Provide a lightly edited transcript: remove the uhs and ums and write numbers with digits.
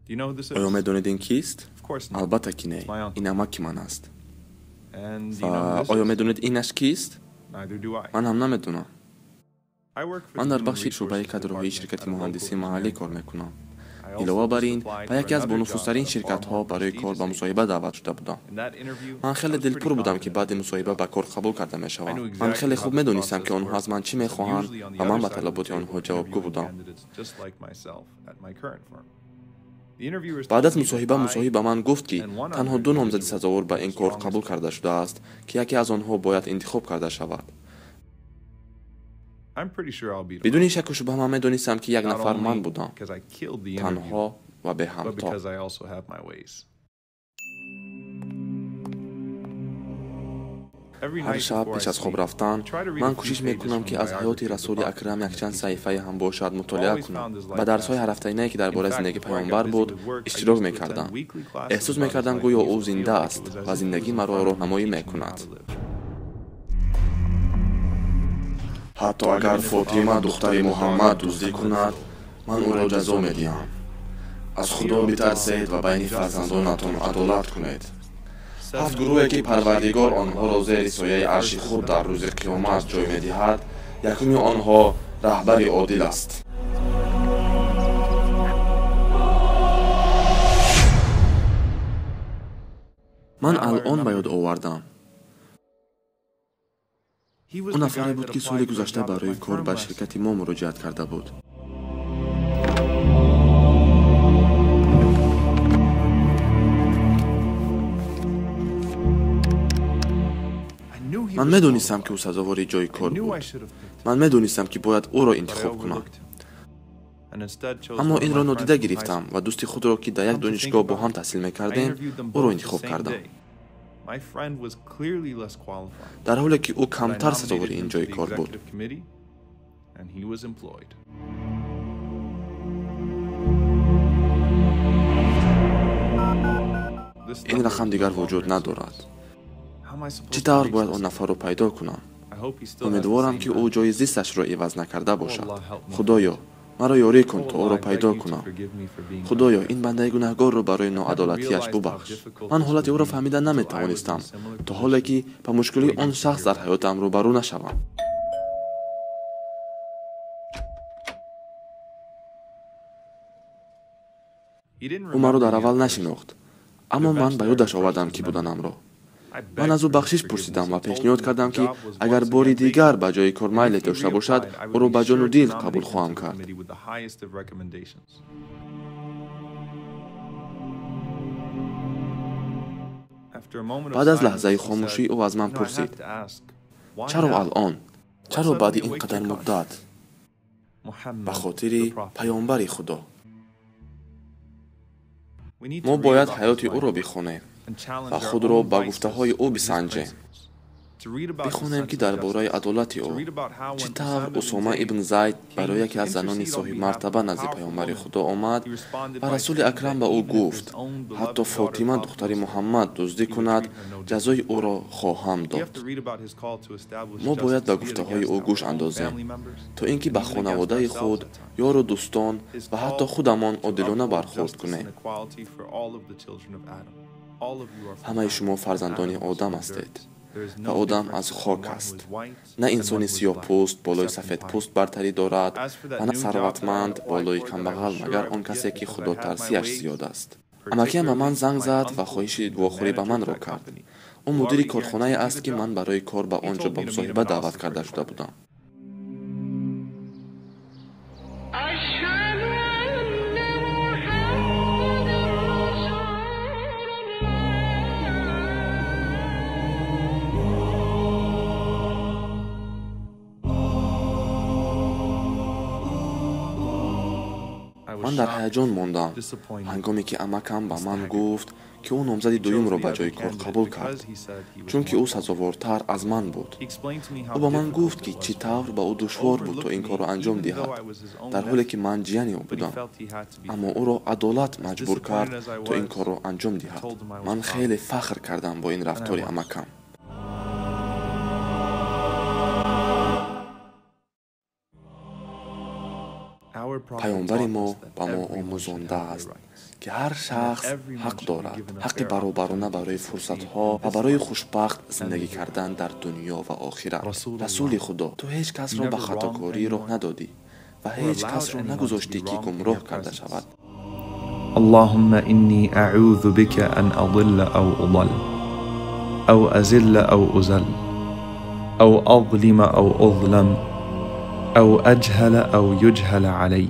Оё медонед ин кист? Албатта ки не, ин амаки ман аст. Ва оё медонед инаш кист? Ман ҳам намедонам. Ман дар бахши шӯъбаи кадрҳои ширкати муҳандисии маҳаллӣ кор мекунам. Илова бар ин, ба яке аз бонуфузтарин ширкатҳо барои кор ба мусоҳиба даъват шуда будам. Ман хеле дилпур будам, ки баъди мусоҳиба ба кор қабул карда мешавам. Ман хеле хуб медонистам, ки онҳо аз ман чӣ мехоҳанд ва ман ба талаботи онҳо ҷавобгӯ будам. Баъд аз мусоҳиба мусоҳиб ба ман гуфт, ки танҳо ду номзади сазовор ба ин кор қабул карда шудааст, ки яке аз онҳо бояд интихоб карда шавад. Бидуни шакку шубҳа ман медонистам, ки як нафар ман будам, танҳо ва беҳамто. Ҳар шаб пеш аз хоб рафтан ман кӯшиш мекунам, ки аз ҳаёти расули акрам якчанд саҳифае ҳам бошад мутолиа кунам. Ба дарсҳои ҳарҳафтаинае, ки дар бораи зиндагии паёмбар буд, иштирок мекардам. Эҳсос мекардам, гӯё ӯ зинда аст ва зиндагӣ маро роҳнамоӣ мекунад. Ҳатто агар Фотима духтари Муҳаммад дуздӣ кунад, ман ӯро ҷазо медиҳам. Аз Худо битарсед ва байни фарзандонатон адолат кунед. Ҳафт гурӯҳе, ки Парвардигор онҳоро зери сояи арши худ дар рӯзи қиёмат ҷой медиҳад, якуми онҳо раҳбари одил аст. Ман алон ба ёд овардам. Ӯ нафаре буд, ки соли гузашта барои кор ба ширкати мо муроҷиат карда буд. Ман медонистам, ки ӯ сазовори ҷои кор буд. Ман медонистам, ки бояд ӯро интихоб кунам. Аммо инро нодида гирифтам ва дӯсти худро, ки дар як донишгоҳ бо ҳам таҳсил мекардем, ӯро интихоб кардам. Дар ҳоле ки ӯ камтар сазовори ин ҷои кор буд. Ин рақам дигар вуҷуд надорад. Чӣ тавр бояд он нафарро пайдо кунам? Умедворам, ки ӯ ҷои зисташро иваз накарда бошад. Худоё, маро ёрӣ кун, то ӯро пайдо кунам. Худоё, ин бандаи гунаҳгорро барои ноадолатиаш бубахш. Ман ҳолати ӯро фаҳмида наметавонистам, то ҳоле ки ба мушкилии он шахс дар ҳаётам рӯбарӯ нашавам. Ӯ маро дар аввал нашинохт, аммо ман ба ёдаш овардам, ки буданамро. Ман аз ӯ бахшиш пурсидам ва пешниҳод кардам, ки агар бори дигар ба ҷои кор майле дошта бошад, ӯро ба ҷону дил қабул хоҳам кард. Баъд аз лаҳзаи хомӯшӣ ӯ аз ман пурсид: чаро алон? Чаро баъди ин қадар муддат? Ба хотири паёмбари Худо. Мо бояд ҳаёти ӯро бихонем ва худро ба гуфтаҳои ӯ бисанҷем. Бихонем, ки дар бораи адолати ӯ чӣ тавр Усома ибн Зайд барои яке аз занони соҳибмартаба назди паёмбари Худо омад ва расули акрам ба ӯ гуфт: ҳатто Фотима духтари Муҳаммад дуздӣ кунад, ҷазои ӯро хоҳам дод. Мо бояд ба гуфтаҳои ӯ гӯш андозем, то ин ки ба хонаводаи худ, ёру дӯстон ва ҳатто худамон одилона бархӯрд кунем. Ҳамаи шумо фарзандони Одам ҳастед ва Одам аз хок аст. На инсони сиёҳпӯст болои сафедпӯст бартарӣ дорад ва на сарватманд болои камбағал, магар он касе, ки худотарсиаш зиёд аст. Амакиам ба ман занг зад ва хоҳиши вохӯрӣ ба манро кард. Ӯ мудири корхонае аст, ки ман барои кор ба он ҷо ба мусоҳиба даъват карда шуда будам. Ман дар ҳаяҷон мондам, ҳангоме ки амакам ба ман гуфт, ки ӯ номзади дуюмро ба ҷои кор қабул кард, чунки ӯ сазовортар аз ман буд. Ӯ ба ман гуфт, ки чӣ тавр ба ӯ душвор буд, то ин корро анҷом диҳад, дар ҳоле ки ман ҷияни ӯ будам. Аммо ӯро адолат маҷбур кард, то ин корро анҷом диҳад. Ман хеле фахр кардам бо ин рафтори амакам. Паёмбари мо ба мо омӯзондааст, ки ҳар шахс ҳақ дорад, ҳаққи баробарона барои фурсатҳо ва барои хушбахт зиндагӣ кардан дар дунё ва охират. Расули Худо, ту ҳеҷ касро ба хатокорӣ роҳ надодӣ ва ҳеҷ касро нагузоштӣ, ки гумроҳ карда шавад. اللهم إني أعوذ بك أن أضل أو أضل، أو أزل أو أزل، أو أظلم أو أظلم، أو أجهل أو يجهل علي.